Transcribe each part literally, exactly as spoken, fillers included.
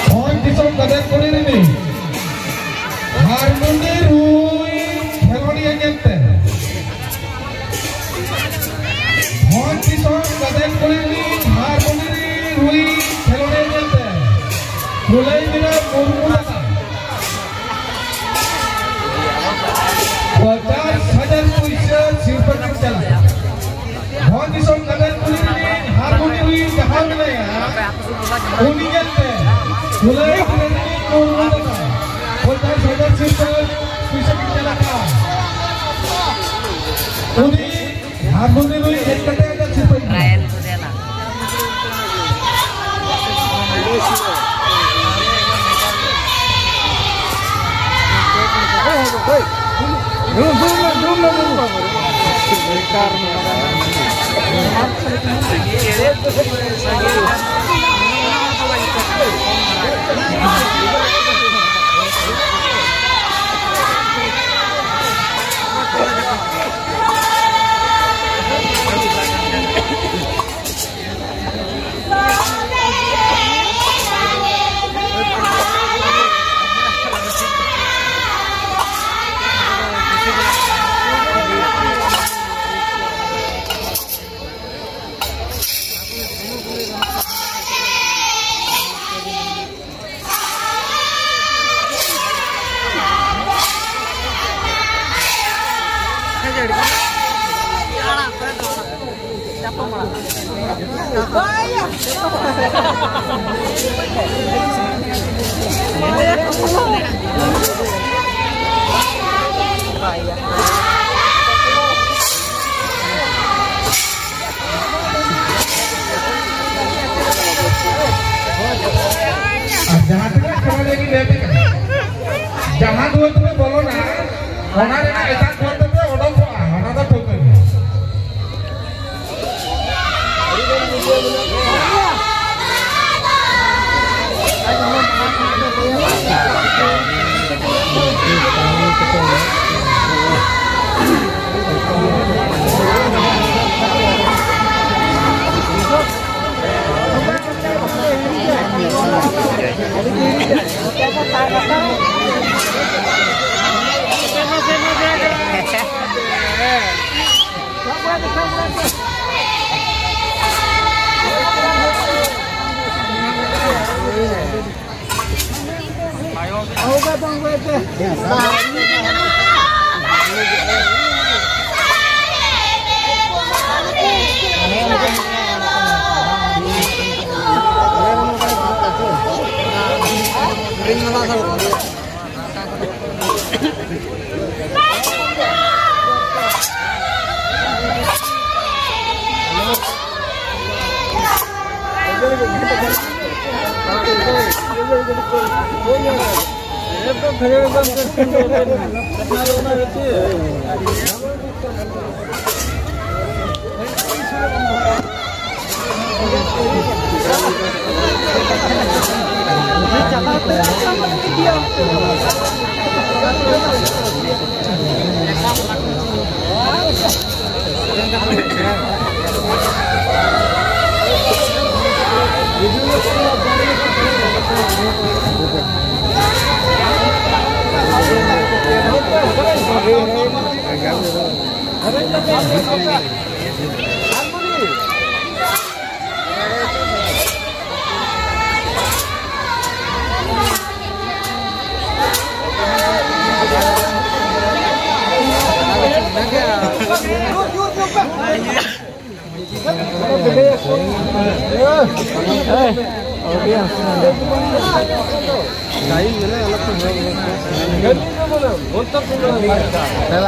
ᱵᱷᱚᱸᱡᱽ ᱫᱤᱥᱚᱢ ᱠᱟᱫᱮᱨ ᱠᱩᱲᱤ ᱨᱤᱱᱤᱡ ᱦᱟᱨᱢᱚᱱᱤ ᱨᱩᱭ ᱠᱷᱮᱞᱳᱰᱤᱭᱟᱹ ᱧᱮᱞᱛᱮ, ᱵᱷᱚᱸᱡᱽ ᱫᱤᱥᱚᱢ ᱠᱟᱫᱮᱨ ᱠᱩᱲᱤ ᱨᱤᱱᱤᱡ ᱦᱟᱨᱢᱚᱱᱤ ᱨᱩᱭ ᱠᱷᱮᱞᱳᱰᱤᱭᱟᱹ ᱧᱮᱞᱛᱮ ᱠᱩᱞᱟᱹᱭ ᱢᱤᱨᱟ ᱢᱩᱨᱢᱩ ᱫᱟᱫᱟ ᱯᱚᱧᱪᱟᱥ ᱦᱟᱡᱟᱨ ᱯᱩᱭᱥᱟᱹ ᱥᱤᱨᱯᱟᱹ ᱠᱤᱱ ᱪᱟᱞᱟᱜᱼᱟ᱾ ᱵᱷᱚᱸᱡᱽ ᱫᱤᱥᱚᱢ ᱠᱟᱫᱮᱨ ᱠᱩᱲᱤ ᱨᱤᱱᱤᱡ ᱦᱟᱨᱢᱚᱱᱤ ᱨᱩᱭ ᱡᱟᱦᱟᱸ ᱢᱮᱱᱟᱭᱟ, ᱩᱱᱤ ᱧᱮᱞᱛᱮ ᱠᱩᱞᱟᱹᱭ ᱨᱤᱱᱤᱡ ᱢᱩᱨᱢᱩ ᱫᱟᱫᱟ ᱯᱚᱧᱪᱟᱥ ᱦᱟᱡᱟᱨ ᱥᱤᱨᱯᱟᱹ ᱯᱩᱭᱥᱟᱹ ᱠᱤᱱ ᱪᱟᱞᱟᱜᱼᱟ᱾ ᱩᱱᱤ ᱦᱟᱨᱢᱚᱱᱤ ᱨᱩᱭ ᱦᱮᱡ ᱠᱟᱛᱮ ᱟᱡᱟᱜ ᱥᱤᱨᱯᱟᱹ ᱤᱫᱤᱭᱟ᱾ ᱟᱨ ᱡᱟᱦᱟᱸ ᱛᱤᱱᱟᱹᱜ ᱠᱷᱮᱞᱳᱰᱤᱭᱟᱹ ᱜᱮ ᱞᱟᱹᱭ ᱟᱯᱮ ᱠᱟᱱᱟ, ᱡᱟᱦᱟᱸ ᱫᱩᱣᱟᱹᱨ ᱛᱮᱯᱮ ᱵᱚᱞᱚᱱᱟ, ᱚᱱᱟ ᱨᱮᱱᱟᱜ ᱮᱴᱟᱜ ᱫᱩᱣᱟᱹᱨ ᱛᱮᱯᱮ ᱚᱰᱚᱠᱚᱜᱼᱟ, ᱚᱱᱟ ᱫᱚ ᱴᱷᱟᱹᱣᱠᱟᱹ ᱜᱮᱭᱟ᱾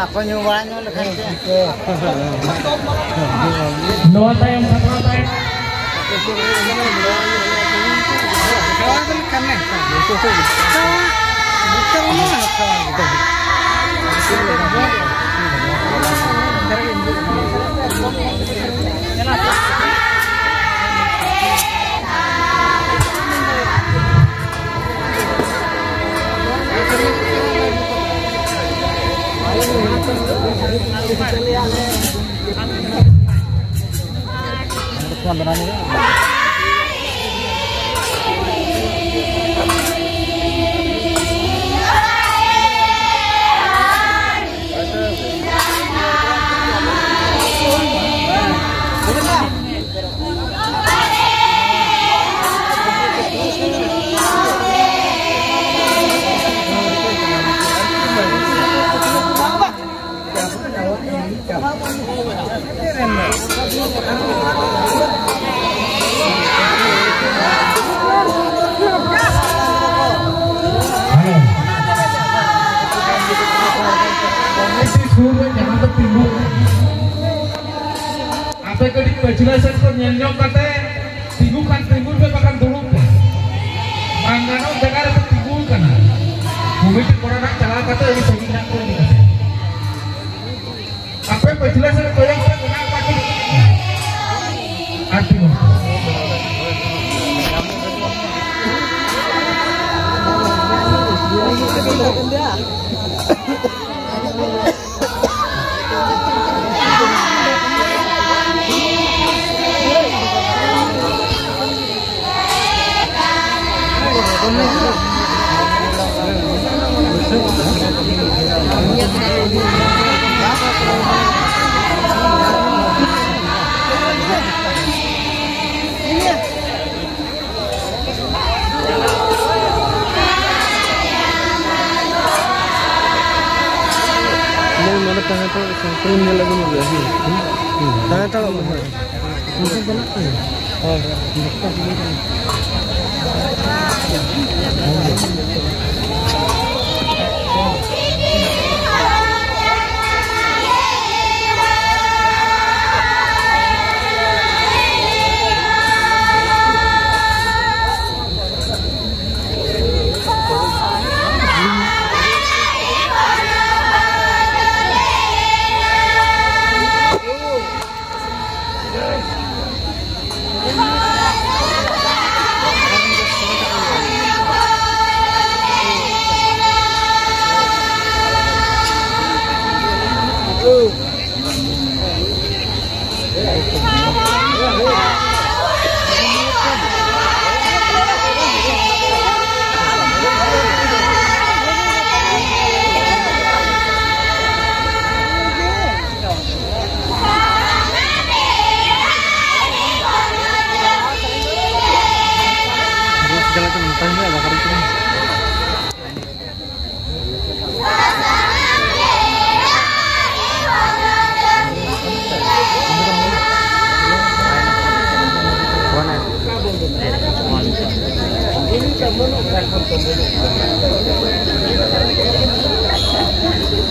ᱵᱟᱠᱚ ᱧᱩ ᱵᱟᱲᱟ ᱧᱚᱜ ᱞᱮᱠᱷᱟᱱ ᱪᱮᱫ? ᱱᱚᱣᱟ ᱛᱟᱭᱚᱢ ᱥᱟᱯᱲᱟᱣ ᱛᱟᱭᱚᱢ᱾ ᱦᱮᱞᱳ᱾ ᱠᱚᱢᱤᱴᱤ ᱥᱩᱨ ᱨᱮ ᱡᱟᱦᱟᱸ ᱫᱚ ᱛᱤᱸᱜᱩ, ᱟᱯᱮ ᱠᱟᱹᱴᱤᱡ ᱯᱟᱹᱪᱷᱞᱟᱹ ᱥᱮᱫ ᱠᱚ ᱧᱮᱞ ᱧᱚᱜ ᱠᱟᱛᱮ, ᱛᱤᱸᱜᱩ ᱠᱷᱟᱱ ᱛᱤᱸᱜᱩ ᱯᱮ, ᱵᱟᱠᱷᱟᱱ ᱫᱩᱲᱩᱵ ᱯᱮ᱾ ᱵᱟᱝ ᱜᱟᱱᱚᱜ ᱡᱟᱭᱜᱟ ᱨᱮᱯᱮ ᱛᱤᱸᱜᱩ ᱠᱟᱱᱟ᱾ ᱠᱚᱢᱤᱴᱤ ᱠᱚᱲᱟ ᱱᱟᱜ ᱪᱟᱞᱟᱣ ᱠᱟᱛᱮ ᱟᱹᱰᱤ ᱥᱟᱺᱜᱤᱧ ᱱᱟᱜ ᱠᱚ ᱤᱫᱤ ᱠᱟᱛᱮ᱾ ᱟᱯᱮ ᱯᱟᱹᱪᱷᱞᱟᱹ ᱥᱮᱫ ᱠᱚᱭᱚᱜ ᱯᱮ, ᱢᱮᱱᱟᱜ ᱠᱚᱣᱟ ᱪᱮ? ᱟᱨ ᱛᱤᱸᱜᱩ᱾ ᱱᱚᱰᱮ ᱛᱟᱦᱮᱸ ᱦᱟᱛᱟᱲᱚᱜ ᱢᱮ, ᱦᱮᱸ᱾ ᱛᱟᱦᱮᱸ ᱦᱟᱛᱟᱲᱚᱜ ᱢᱮ, ᱦᱮᱸ᱾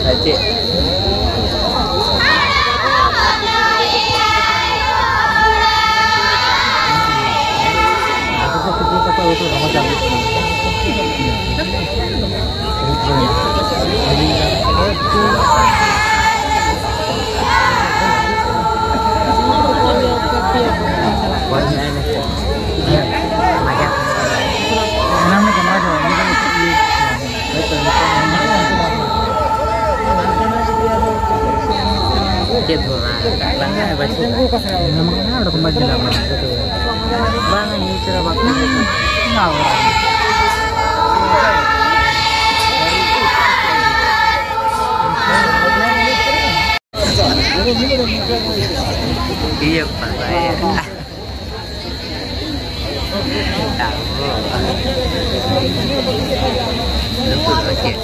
ᱟᱨ ᱪᱮᱫ? ᱪᱮᱫ ᱦᱚᱸ ᱵᱟᱝ, ᱵᱟᱝ, ᱵᱟᱹᱪᱩᱜ᱾ ᱵᱟᱝ, ᱱᱤᱛ ᱨᱮ ᱵᱟᱝ᱾ ᱤᱭᱟᱹ ᱯᱟᱛᱟ, ᱤᱭᱟᱹ᱾ ᱛᱟᱵᱚ᱾ ᱱᱩᱠᱩ ᱫᱚ ᱪᱮᱫ?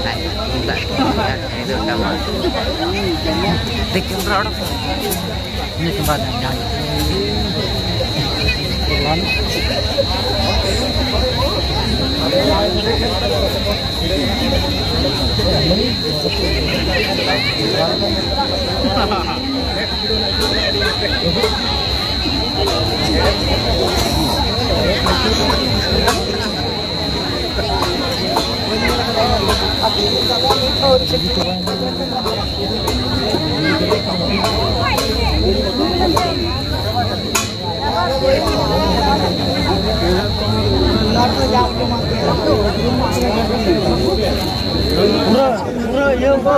ᱟᱭ, ᱛᱩᱢᱫᱟᱜ, ᱴᱟᱢᱟᱠ, ᱤᱭᱟᱹ ᱫᱚ ᱴᱟᱢᱟᱠ᱾ ᱫᱮᱠᱷ, ᱠᱮᱢᱨᱟ ᱚᱰᱚᱠ ᱢᱮ᱾ ᱤᱱᱟᱹ ᱠᱷᱟᱱ ᱵᱟᱫ ᱧᱟᱢ ᱡᱟᱦᱟᱸ ᱜᱮ᱾ ᱯᱩᱨᱟᱹ, ᱯᱩᱨᱟᱹ ᱤᱭᱟᱹ ᱠᱚ᱾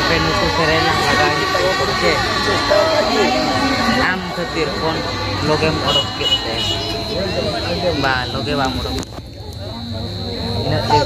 ᱟᱯᱮ ᱱᱩᱠᱩ ᱥᱮᱨᱮᱧ ᱞᱟᱜᱟᱣ ᱧᱚᱜ ᱠᱚ ᱪᱮ? ᱟᱢ ᱠᱷᱟᱹᱛᱤᱨ ᱯᱷᱳᱱ ᱞᱚᱜᱮᱢ ᱚᱰᱚᱠ ᱠᱮᱫ ᱛᱮ᱾ ᱵᱟ, ᱞᱚᱜᱮ ᱵᱟᱢ ᱚᱰᱚᱠ᱾ ᱤᱱᱟᱹᱜ ᱛᱮᱠᱚ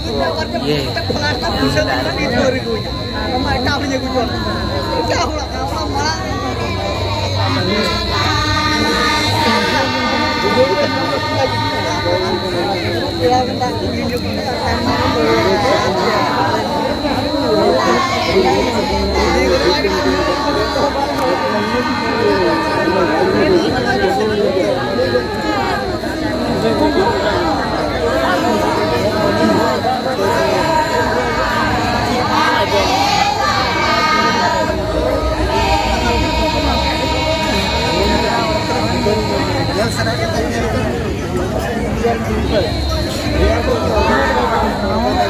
ᱤᱭᱟᱹ